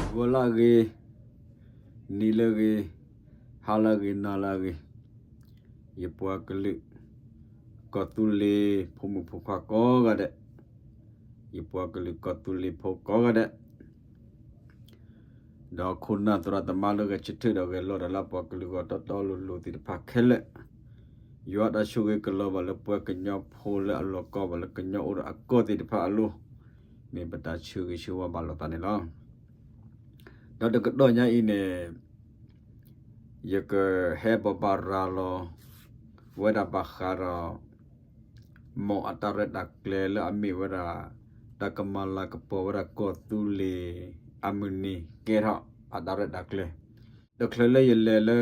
ဂီၤလၢအဂ့ၤ, နံၤလၢအဂ့ၤ, ဟါလၢအဂ့ၤ, နၤလၢအဂ့ၤ, ယပှၤကလုာ် ကီၢ်သူလ့ၤဖိမုၣ်ဖိခွါကိးဂၤဒဲး, ယပှၤကလုာ်ကီၢ်သူလ့ၤဖိကိးဂၤဒဲး ဒီးခိၣ်နၢ်သရၣ်သမါလၢဂဲၤဆၢထၢၣ်ဒီးဂဲၤလီၤဒီးလၢအပှၤကလုာ်ဂီၢ်တီတီလိၤလိၤသ့ၣ်တဖၣ်ခဲလၢာ်, ယွၤတၢ်ဆိၣ်ဂ့ၤကလီၤဘၣ်လၢပှၤကညီဖိလၢအလီၤကီဘၣ်လၢကညီအိၣ်ဒီးအကီၢ်သ့ၣ်တဖၣ်အလိၤ, မ့ၢ်ပတၢ်ဆၢဂ့ၤဆၢဝါဘၣ်လိာ်သးန့ၣ်လီၤ. ဒီးတကတီၢ်ညါအံၤန့ၣ် ယကဟဲဘိးဘၣ်ရၤလီၤ ဝဲဒၣ်ဘၣ်ဃးဒီး မ်အတၢ်ရဲၣ်တၢ်ကျဲၤလၢအမ့ၢ်ဝဲဒၣ် တၢ်ကမၤလၤကပီၤဝဲဒၣ်ကီၢ်သူလ့ၤအမုၢ်နံၤကဲထီၣ်အတၢ်ရဲၣ်တၢ်ကျဲၤ, တချုးလၢယလဲၤလၢ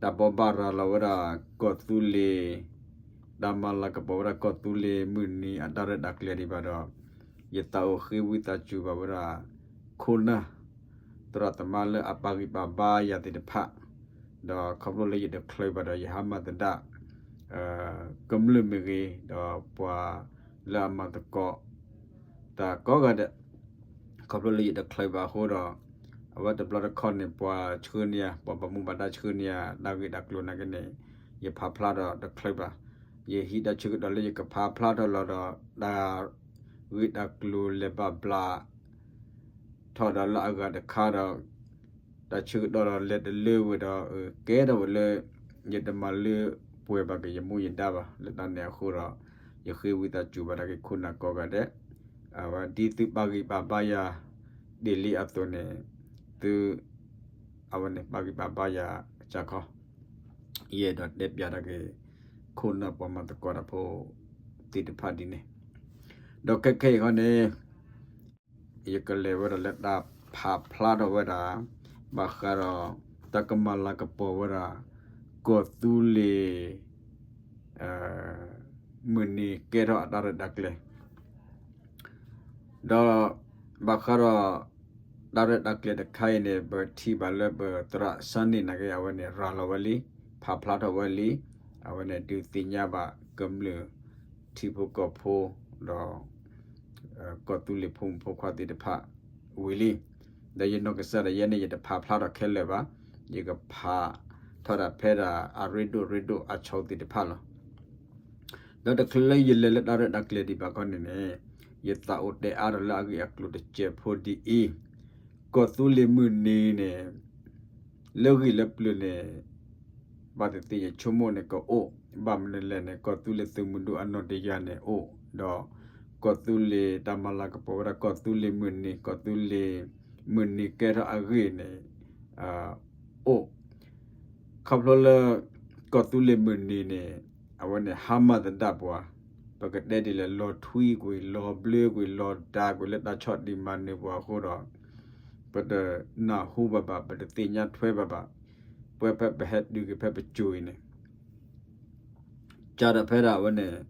တၢ်ဘိးဘၣ်ရၤလီၤဝဲဒၣ်ကီၢ်သူလ့ၤ တၢ်မၤလၤကပီၤဝဲဒၣ်ကီၢ်သူလ့ၤမုၢ်နံၤအတၢ်ရဲၣ်တၢ်ကျဲၤဒံးဘၣ်ဒီး ယသးအိၣ်ဃ့ဝံသးစူၤဘၣ်ဝဲဒၣ် ခိၣ်နၢ် သရၣ်သမါလၢအပာ်ဂံၢ်ပာ်ဘါယၤသ့ၣ်တဖၣ်, ဒီးခီဖျိလၢယတချုးဘၣ်ဒီးယဟါမၢ်သဒၣ် ကမျၢၢ်မ့ၢ်ဂ့ၤ ဒီးပှၤလၢအမၤသကိး တၢ်ကိးဂၤဒဲး, ခီဖျိလၢယတချုးဘၣ်အဃိဒီး အဝဲတဘျီတခီၣ်န့ၣ် ပှၤဆှၢန့ၢ်ယၤ ပှၤဘၣ်မူဘၣ်ဒါဆှၢန့ၢ်ယၤ တၢ်ဂ့ၢ်တၢ်ကျိၤနာ်က့န့ၣ် ယဖးဖျါဒီးတချုးဘၣ်, ယဟံးတၢ်ဆၢကတီၢ်လၢယကဖးဖျါထီၣ်လီၤဒီး တၢ်ဂ့ၢ်တၢ်ကျိၤလဲၤဘၣ်ဘျး ထီၣ်ဒီးလၢအဂၤတခါဒီး တၢ်ဆၢကတီၢ်ဒီးလဲၤတလၢဝဲဒီး ကဲထီၣ်ဝဲလၢ ယတမၤလၢပှဲၤဘၣ်က့ၤယမူယဒါဘၣ်. လၢတၢ်န့ၣ်အဃိဒီး ယဃ့ဝံသးစူၤဘၣ်တၢ်က့ၤခိၣ်နၢ်ကိးဂၤဒဲး, အဝဲဒ်သုပာ်ဂံၢ်ပာ်ဘါယၤ ဒ်လံအသိးန့ၣ် သု အဝဲန့ၣ်ပာ်ဂံၢ်ပာ်ဘါယၤစ့ၢ်ကီး, ယအဲၣ်ဒိးတဲပျးတၢ်က့ၤ ခိၣ်နၢ်ပှၤမၤသကိးတၢ်ဖိသ့ၣ်တဖၣ်ဒ်န့ၣ်, ဒီးခဲခဲအံၤခီန့ၣ် ယကလဲၤဝဲဒၣ်လၢတၢ်ဖးဖျါထီၣ်ဝဲဒၣ် ဘၣ်ဃးဒီး တၢ်ကမၤလၤကပီၤဝဲဒၣ် ကီၢ်သူလ့ၤ မုၢ်နံၤကဲထီၣ်အတၢ်ရဲၣ်တၢ်ကျဲၤ ဒီး ဘၣ်ဃးဒီး တၢ်ရဲၣ်တၢ်ကျဲၤတခါအံၤန့ၣ် ပထံၣ်ဘၣ်လၢပသရၣ်စၢ်န့ၣ်နာ်က့ အဝဲန့ၣ် ရၤလီၤဝဲလံ, ဖးဖျါထီၣ်ဝဲလံ, အဝဲန့ၣ်ဒုးသ့ၣ်ညါဘၣ်ကမျၢၢ် ထံဖိကီၢ်ဖိ ဒီး ကီၢ်သူလ့ၤဖိမုၣ်ဖိခွါသ့ၣ်တဖၣ်ဝံၤလံ. ဒီးယနီၢ်ကစၢ်ဒၣ်ယဲန့ၣ် ယတဖးဖျါထီၣ်ခဲလၢာ်ဘၣ်, ယကဖးထီၣ်ဒၣ်ဖဲဒၣ်အရ့ဒိၣ်ရ့ဒိၣ်အဆိသ့ၣ်တဖၣ်လီၤ. ဒီးတချုးလၢယလဲၤလၢတၢ်ရဲၣ်တၢ်ကျဲၤဒံးဘၣ်ခီန့ၣ်န့ၣ် ယသးအိၣ်တဲအါထီၣ်လၢအဂ့ၢ်အကျိၤတစဲးဖိဒ်အံၤ, ကီၢ်သူလ့ၤမုၢ်နံၤန့ၣ် လၢဂံၢ်လၢပျၢၤန့ၣ် ဘၣ်သ့ၣ်သ့ၣ်ယဆိကမိၣ်န့ၣ်ကအိၣ်, ဘၣ်မနုၤလဲၣ်န့ၣ် ကီၢ်သူလ့ၤသုးမုၢ်ဒိၣ်အနီၢ်တယၢ်န့ၣ်အိၣ်, ဒီး ကီၢ်သူလ့ၤတၢ်မၤလၤကပီၤဝဲဒၣ်ကီၢ်သူလ့ၤမုၢ်နံၤ ကီၢ်သူလ့ၤမုၢ်နံၤကဲထီၣ်အဂ့ၢ်န့ၣ် အိၣ် ခီဖျိလၢ ကီၢ်သူလ့ၤမုၢ်နံၤန့ၣ် အဝဲန့ၣ်ဟါမၢ်သဒၣ်ပှၤ, ပကတဲဒ်လဲၣ် လီၤထွံကွံာ် လီၤဘျၢကွံာ် လီၤဒါကွံာ်လၢတၢ်ဆီၣ်တံၢ်မၤနၢၤပှၤအဃိဒီး ပတနၢ်ဟူဘၣ်ဘၣ် ပတသ့ၣ်ညါထွဲဘၣ်ဘၣ်, ပဝဲဖဲပဟဲတုၤက့ၤဖဲပစိၤအံၤန့ၣ် ကဒီးဖဲဒၣ်အဝဲန့ၣ်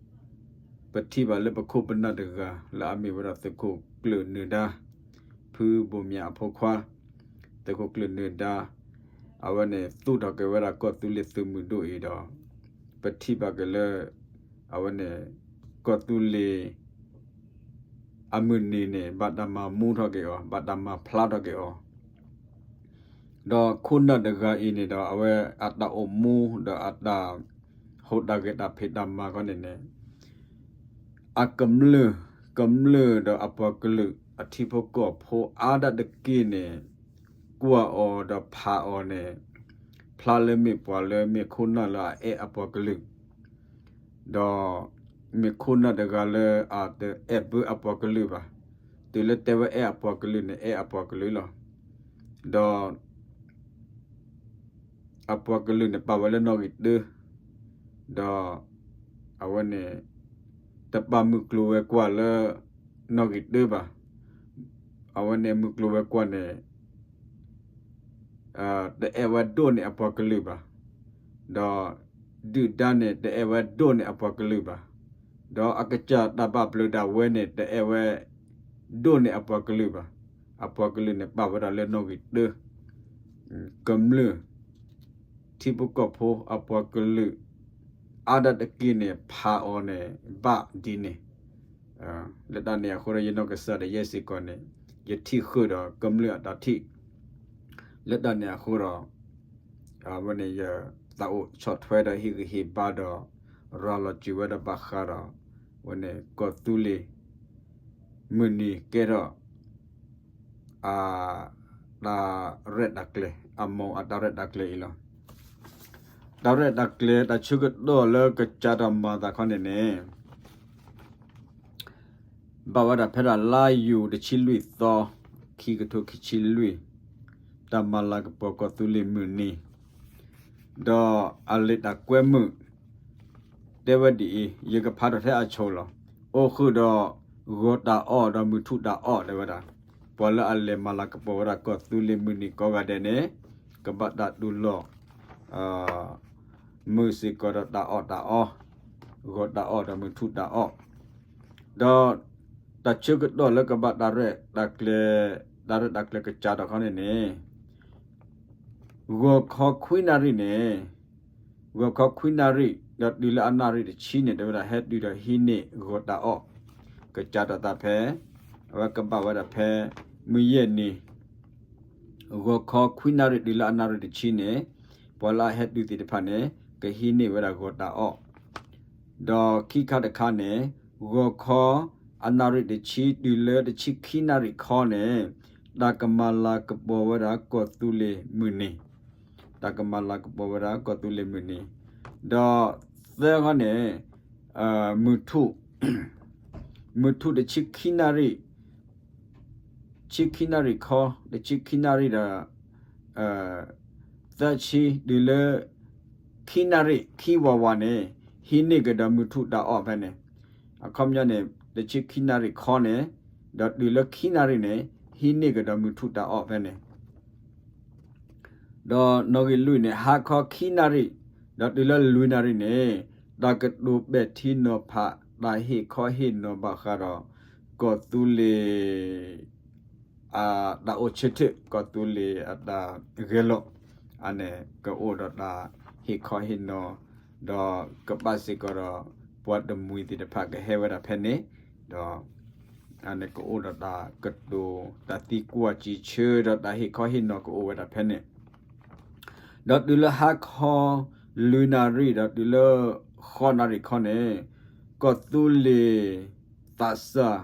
ပထံၣ်ဘၣ်လၢပခိၣ်ပနၢ်တဂၤ လၢအမ့ၢ်ဝဲဒၣ်သုးခိၣ်ကျၢၢ်နၢၤဒါ, ဖုဘိၣ်မၠးအဖိခွါ, သုးခိၣ်ကျၢၢ်နၢၤဒါ, အဝဲန့ၣ်သူၣ်ထီၣ်က့ၤဝဲဒၣ်ကီၢ်သူလ့ၤသုးမုၢ်ဒိၣ်အံၤဒီး ပထံၣ်ဘၣ်က့ၤလၢ အဝဲန့ၣ် ကီၢ်သူလ့ၤ အမုၢ်နံၤန့ၣ် ဘၣ်တၢ်မၤမူထီၣ်က့ၤအီၤ ဘၣ်တၢ်မၤဖျါထီၣ်က့ၤအီၤ ဒီးခိၣ်နၢ်တဂၤအံၤန့ၣ်ဒီး အဝဲအတၢ်အိၣ်မူဒီးအတၢ် ဟူးတၢ်ဂဲၤတၢ်ဖံးတၢ်မၤခီန့ၣ်န့ၣ် အကမျၢၢ် ကမျၢၢ်ဒီးအပှၤကလုာ် အထံဖိကီၢ်ဖိအါဒၣ်တက့ၢ်န့ၣ် ကွၢ်အီၤဒီးဖးအီၤန့ၣ် ဖျါလၢမ့ၢ်ပှၤလၢမ့ၢ်ခိၣ်နၢ်လၢအအဲၣ်အပှၤကလုာ် ဒီးမ့ၢ်ခိၣ်နၢ်တဂၤလၢအတအဲၣ်ဘၢအပှၤကလုာ်ဘၣ်. တုၤလၢတဲဝဲအဲၣ်အပှၤကလုာ်န့ၣ် အဲၣ်အပှၤကလုာ်လီၤ. ဒီး အပှၤကလုာ်န့ၣ် ပာ်ဝဲလၢနီၣ်ဂံၢ်တၢ, ဒီး အဝဲန့ၣ် တပာ်မုၢ်ကျိၤဝဲၤကွာ်လၢ နီၣ်ဂံၢ်တၢဘၣ်. အဝဲန့ၣ်မုၢ်ကျိၤဝဲၤကွာ်န့ၣ် တအဲၣ်ဝဲဒိၣ်န့ၢ်အပှၤကလုာ်ဘၣ်. ဒီး ဒုၣ်ဒါန့ၣ် တအဲၣ်ဝဲဒိၣ်န့ၢ်အပှၤကလုာ်ဘၣ်. ဒီးအကစၢ်တၢ်ဘၣ်ဘျုးဒၣ်ဝဲန့ၣ် တအဲၣ်ဝဲဒိၣ်န့ၢ်အပှၤကလုာ်ဘၣ်. အပှၤကလုာ်န့ၣ် ပာ်ဝဲဒၣ်လၢနီၣ်ဂံၢ်တၢ, ကမျၢၢ် ထံဖိကီၢ်ဖိအပှၤကလုာ် အါဒၣ်တက့ၢ်န့ၣ် ဖးအီၤန့ၣ် ဘၣ်ဒ်န့ၣ် လၢတၢ်န့ၣ်အဃိဒီး ယနီၢ်ကစၢ်ဒၣ်ယဲစ့ၢ်ကီးန့ၣ် ယထံၣ်ဃုာ်ဒီးကမျၢၢ်အတၢ်ထံၣ်, လၢတၢ်န့ၣ်အဃိဒီး အဝဲန့ၣ်ယသးအိၣ်ဆီၣ်ထွဲဒီးဟ့ၣ်ဂံၢ်ဟ့ၣ်ဘါဒီး ရၤလီၤစၢၤဝဲဒီးဘၣ်ဃးဒီး အဝဲန့ၣ်ကီၢ်သူလ့ၤ မုၢ်နံၤကဲထီၣ် အတၢ်ရဲၣ်တၢ်ကျဲၤ အမူအတၢ်ရဲၣ်တၢ်ကျဲၤအံၤလီၤ. တၢ်ရဲၣ်တၢ်ကျဲၤ တၢ်ဆၢကတီၢ်လၢကစးထီၣ်မၤသးခီန့ၣ်န့ၣ် ဘၣ်ဝဲဒၣ်ဖဲဒၣ်လါယူၤတဆံလွံၢ်သီ ခံကထိခံဆံလွံၢ် တၢ်မၤလၤကပီၤကီၢ်သူလ့ၤမုၢ်နံၤ ဒီးအလံာ်တၢ်ကွဲမုာ် တဲဝဲဒ်အံၤ, ယကဖးထီၣ်ထဲအဆိလီၤ. အိၣ်ဃုာ်ဒီး ဂီၤတၢ်အီၣ်ဒီးမုၢ်ထူၣ်တၢ်အီၣ်တဲဝဲဒၣ်, ပှၤလၢအလဲၤမၤလၤကပီၤဝဲဒၣ်ကီၢ်သူလ့ၤမုၢ်နံၤကိးဂၤဒဲးန့ၣ် ကဘၣ်တၢ်တူၢ်လိာ် မုာ်စ့ၢ်ကီးဒီးတၢ်အီၣ်တၢ်အီ, ဂီၤတၢ်အီၣ်ဒီးမုၢ်ထူၣ်တၢ်အီၣ်, ဒီးတၢ်ဆၢကတီၢ်လၢကဘၣ်တၢ်ရဲၣ်တၢ်ကျဲၤ, တၢ်ရဲၣ်တၢ်ကျဲၤကစးထီၣ်ခီန့ၣ်န့ၣ် ဂီၤခီခွံနၣ်ရံၣ်န့ၣ်, ဂီၤခီခွံနၣ်ရံၣ် ဒီးတုၤလၢအနၣ်ရံၣ်တဆံန့ၣ် တဲဝဲဒၣ်ဟဲတုၤဒီးဟံးန့ၢ်ဂီၤတၢ်အီၣ်, ကစးထီၣ်သးဖဲ အဝဲကဘၣ်ဝဲဒၣ်ဖဲ မုၢ်ယဲၢ်နံၤ ဂီၤခီခွံနၣ်ရံၣ်တုၤလၢအနၣ်ရံၣ်တဆံန့ၣ် ပှၤလၢအဟဲတုၤသ့ၣ်တဖၣ်န့ၣ် ကဟံးန့ၢ်ဝဲဒၣ်ဂီၤတၢ်အီၣ်, ဒီးခံခါတခါန့ၣ် ဂီၤခီအနၣ်ရံၣ်တဆံတုၤလၢတဆံခံနၣ်ရံၣ်ခီန့ၣ် တၢ်ကမၤလၤကပီၤဝဲဒၣ်ကီၢ်သူလ့ၤမုၢ်နံၤ, တၢ်ကမၤလၤကပီၤဝဲဒၣ်ကီၢ်သူလ့ၤမုၢ်နံၤ, ဒီးသၢခီန့ၣ် မုၢ်ထူၣ် မုၢ်ထူၣ်တဆံခံနၣ်ရံၣ်, ဆံခံနၣ်ရံၣ်ခီ, တဆံခံနၣ်ရံၣ်ဒီး သၢဆံ တုၤလၢ ခံနၣ်ရံၣ် ခံဝးဝးန့ၣ် ဟံးန့ၢ်ကဒီးမုၢ်ထူၣ်တၢ်အီၣ်ဖဲန့ၣ်, အခီပညီန့ၣ် တဆံခံနၣ်ရံၣ်ခီန့ၣ် ဒီးတုၤလၢခံနၣ်ရံၣ်န့ၣ် ဟံးန့ၢ်ကဒီးမုၢ်ထူၣ်တၢ်အီၣ်ဖဲန့ၣ် ဒီးနီၣ်ဂံၢ်လွံၢ်န့ၣ် ဟါခီခံနၣ်ရံၣ် ဒီးတုၤလၢလွံၢ်နၣ်ရံၣ်န့ၣ် တၢ်ကတိၤပဲာ်ထံနီၤဖး တၢ်ဟ့ၣ်ခီဟ့ၣ်နီၤဘၣ်ဃးဒီး ကီၢ်သူလ့ၤ အတၢ်အိၣ်ဆၢထၢၣ် ကီၢ်သူလ့ၤအတၢ်ဂဲၤလိာ် အန့ၣ်ကအိၣ်ဒီးတၢ်ဟ့ၣ်ခီဟ့ၣ်နီၤ ဒီးကဘၣ်စ့ၢ်ကီးဒီး ပှၤတမှံၤသ့ၣ်တဖၣ်ကဟဲဝဲဒၣ်ဖဲန့ၣ် ဒီး အန့ၣ်ကအိၣ်ဒီးတၢ်ကတိၤ တၢ်သံကွၢ်စံးဆၢဒီးတၢ်ဟ့ၣ်ခီဟ့ၣ်နီၤကအိၣ်ဝဲဒၣ်ဖဲန့ၣ် ဒီးတုၤလၢဟါခီ လွံၢ်နၣ်ရံၣ် ဒီးတုၤလၢ ဃိးနၣ်ရံၣ်ခီန့ၣ် ကီၢ်သူလ့ၤ သးစၢ်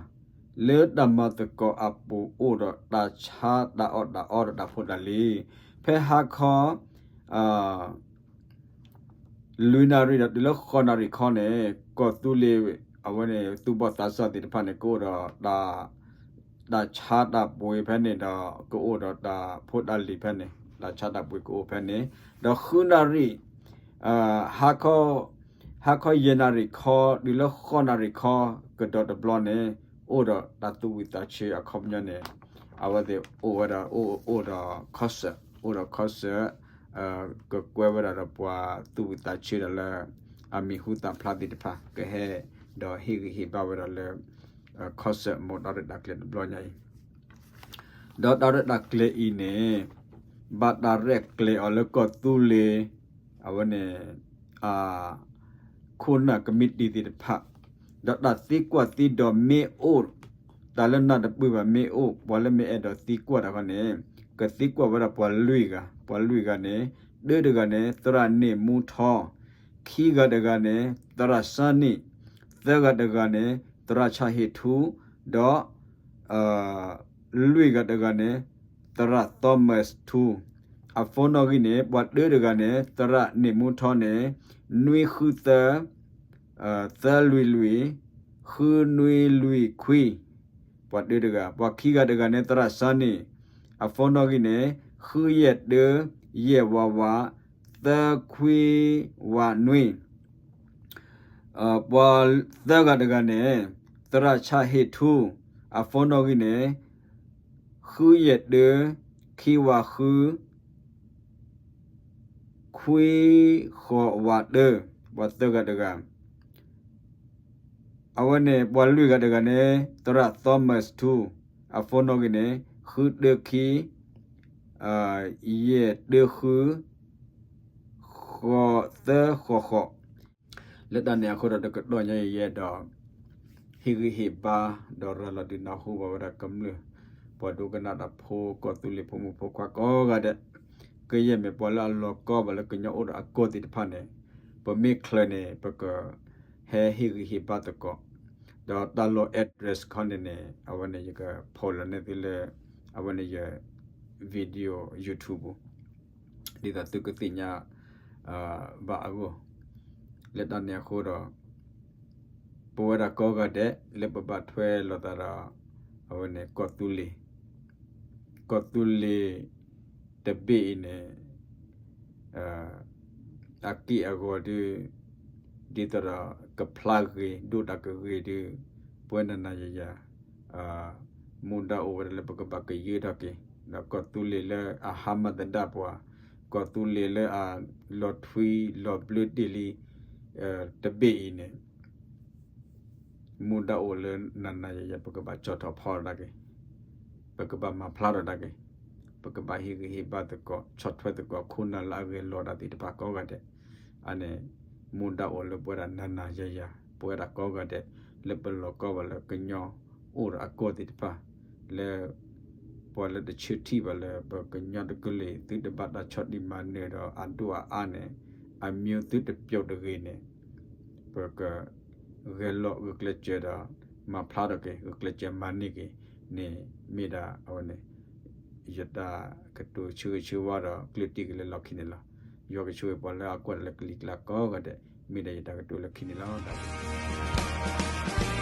လၢတၢ်မၤသကိးအပူၤအိၣ်ဒီးတၢ်ဆါတၢ်အီၣ်တၢ်အီဒီးတၢ်ဖိတၢ်လံၤ ဖဲဟါခီ လွံၢ်နၣ်ရံၣ်ဒီးတုၤလၢဃိးနၣ်ရံၣ်ခီန့ၣ် ကီၢ်သူလ့ၤ အဝဲန့ၣ် သူၣ်ဘီၣ်သးစၢ်သ့ၣ်တဖၣ်န့ၣ် ကအိၣ်ဒီး တၢ်ဆါတၢ်ပှ့ၤဖဲန့ၣ်ဒီး ကအိၣ်ဒီးတၢ်ဖိတၢ်လံၤဖဲန့ၣ် တၢ်ဆါတၢ်ပှ့ၤကအိၣ်ဖဲန့ၣ် ဒီးဃုနၣ်ရံၣ် ဟါခီ ဟါခီယဲၢ်နၣ်ရံၣ်ခီ တုၤလၢဃိးနၣ်ရံၣ်ခီ ကဒီးတဘျီန့ၣ် အိၣ်ဒီးတၢ်သူၣ်ဝံၣ်သးဆၢအခီပညီန့ၣ် အဝဲသ့ၣ်အိၣ်ဝဲဒၣ် အိၣ်ဒီး concert အိၣ်ဒီး concert ကကွဲဝဲဒၣ်ဒီးပှၤသူၣ်ဝံၣ်သးဆၢဒီးလၢ အမံၤဟူသၣ်ဖျါသ့ၣ်တဖၣ် ကဟဲ ဒီးဟ့ၣ်ဂံၢ်ဟ့ၣ်ဘါဝဲဒၣ်လၢ concert မ်တၢ်ရဲၣ်တၢ်ကျဲၤတဘျီညါအံၤ ဒီးတၢ်ရဲၣ်တၢ်ကျဲၤအံၤန့ၣ် ဘၣ်တၢ်ရဲၣ်ကျဲၤအီၤလၢကီၢ်သူလ့ၤ အဝဲန့ၣ် ခိၣ်နၢ်ကမံးတံာ်သ့ၣ်တဖၣ် ဒီးတၢ်သံကွၢ်သံဒိးမ့ၢ်အိၣ် တၢ်လၢနၢ်တပၢၢ်ဘၣ်မ့ၢ်အိၣ် ပှၤလၢမ့ၢ်အဲၣ်ဒိးသံကွၢ်တၢ်ခီန့ၣ် ကသံကွၢ်ဝဲဒၣ်ပှၤလွံၢ်ဂၤ ပှၤလွံၢ်ဂၤန့ၣ် တၢတဂၤန့ၣ် သရၣ်န့ၣ်မူထီ ခံဂၤတဂၤန့ၣ် သရၣ်စၢနံၣ် သၢဂၤတဂၤန့ၣ် သရၣ်ဆၣ်ဟ့ၣ်ထူ ဒီး လွံၢ်ဂၤတဂၤန့ၣ် သရၣ်သီမးထူ အ phone နီၣ်ဂံၢ်န့ၣ် ပှၤတၢတဂၤန့ၣ် သရၣ်န့ၣ်မူထီန့ၣ် နွံဃုသၢ သၢလွံၢ်လွံၢ် ဃုနွံလွံၢ်ခွံ ပှၤတၢတဂၤ ပှၤခံဂၤတဂၤန့ၣ် သရၣ်စၢနံၣ် အ phone နီၣ်ဂံၢ်န့ၣ် ဃုယဲၢ်တၢ ယဲၢ်ဝးဝး သၢခွံဝးနွံ ပှၤသၢဂၤတဂၤန့ၣ် သရၣ်ဆၣ်ဟ့ၣ်ထူ အ phone နီၣ်ဂံၢ်န့ၣ် ဃုယဲၢ်တၢ ခံဝးဃု ခွံဃိးဝးတၢ ပှၤသၢဂၤတဂၤ အဝဲန့ၣ် ပှၤလွံၢ်ဂၤတဂၤန့ၣ် သရၣ်သီမးထူ အ phone နီၣ်ဂံၢ်န့ၣ် ဃုတၢခံ ယဲၢ်တၢဃု ဃိးသၢဃိးဃိး လၢတၢ်န့ၣ်အဃိဒီးတကတီၢ်ညါအံၤယအဲၣ်ဒိး ဟ့ၣ်ဂံၢ်ဟ့ၣ်ဘါ ဒီးရၤလီၤဒုးနၢ်ဟူဘၣ်ဝဲဒၣ်ကမျၢၢ် ပှၤဒိကနၣ်တၢ်ဖိ ကီၢ်သူလ့ၤဖိမုၣ်ဖိခွါကိးဂၤဒဲး, ကယဲၢ်မ့ၢ်ပှၤလၢအလီၤကီဘၣ်လၢကညီအိၣ်ဒီးအကီၢ်သ့ၣ်တဖၣ်န့ၣ်, ပမ့ၢ်ချၢးန့ၣ် ပကဟဲဟ့ၣ်ဂံၢ်ဟ့ၣ်ဘါသကိး, ဒီးတၢ်လီၢ် address ခီန့ၣ်န့ၣ် အဝဲန့ၣ်ယကဖီၣ်လီၤန့ၢ်သုလၢ အဝဲန့ၣ်ယ video YouTube ပူၤ ဒ်သိးသုကသ့ၣ်ညါ ဘၣ်အဂီၢ်, လၢတၢ်န့ၣ်အဃိဒီး ပဝဲဒၣ်ကိးဂၤဒဲးလၢပဘၣ်ထွဲလိာ်သးဒီး အဝဲန့ၣ် ကီၢ်သူလ့ၤ, ကီၢ်သူလ့ၤတဘ့ၣ်အံၤန့ၣ် အက့ၢ်အဂီၤဒုး ဒ်သိးဒီးကဖျါဂ့ၤ ဒိၣ်တၢ်ကဂ့ၤဒုး ပဝဲနၤနၤယၤယၤ မူဒါအိၣ်ဝဲဒၣ်လၢပကဘၣ်ကယၢထီၣ်က့ၤ ဒီးကီၢ်သူလ့ၤလၢအဟါမၢ်သဒၣ်ပှၤ, ကီၢ်သူလ့ၤလၢအလီၤထွံလီၤဘျၢတ့ၢ်လံ တဘ့ၣ်အံၤန့ၣ် မူဒါအိၣ်လၢနၤနၤယၤယၤ ပကဘၣ်ကၠီၣ်ထီၣ်ဖီတၢ်က့ၤ, ပကဘၣ်မၤဖျါထီၣ်တၢ်က့ၤ, ပကဘၣ်ဟ့ၣ်ဂံၢ်ဟ့ၣ်ဘါသကိး ဆီၣ်ထွဲသကိး ခိၣ်နၢ်လၢအဂဲၤလီၤတၢ်သ့ၣ်တဖၣ်ကိးဂၤဒဲး, အန့ၣ် မူဒါအိၣ်လၢပဝဲဒၣ်နၤနၤယၤယၤ ပဝဲဒၣ်ကိးဂၤဒဲး လၢပလီၤကီဘၣ်လၢကညီအိၣ်ဒီးအကီၢ်သ့ၣ်တဖၣ် လၢ ပှၤလၢတဆၢထံၣ်ဘၣ်လၢ ပကညီတကလုာ် သုတဘၣ်တၢ်ဆီၣ်တံၢ်မၤနၢၤဒီးအဒိၣ်အအါန့ၣ် အမ့ၢ်သုတပျိာ်တဂ့ၤန့ၣ် ပကဂဲၤလိာ်ဂုာ်ကျဲးစၢးဒီး မၤဖျါထီၣ်က့ၤ ဂုာ်ကျဲးစၢးမၤန့ၢ်က့ၤန့ၣ် မ့ၢ်ဒၣ်အဝဲန့ၣ် ယတၢ်ကတိၤဆၢဂ့ၤဆၢဝါဒီး ကျၢၢ်တံၢ်က့ၤလၢလီၢ်ခံန့ၣ်လီၤ. ယွၤကဆိၣ်ဂ့ၤပှၤလၢအကွၢ်တၢ်လၢကလံၤကျါကိးဂၤဒဲး မ့ၢ်ဒၣ်ယတၢ်ကတိၤလၢခံန့ၣ်လီၤ.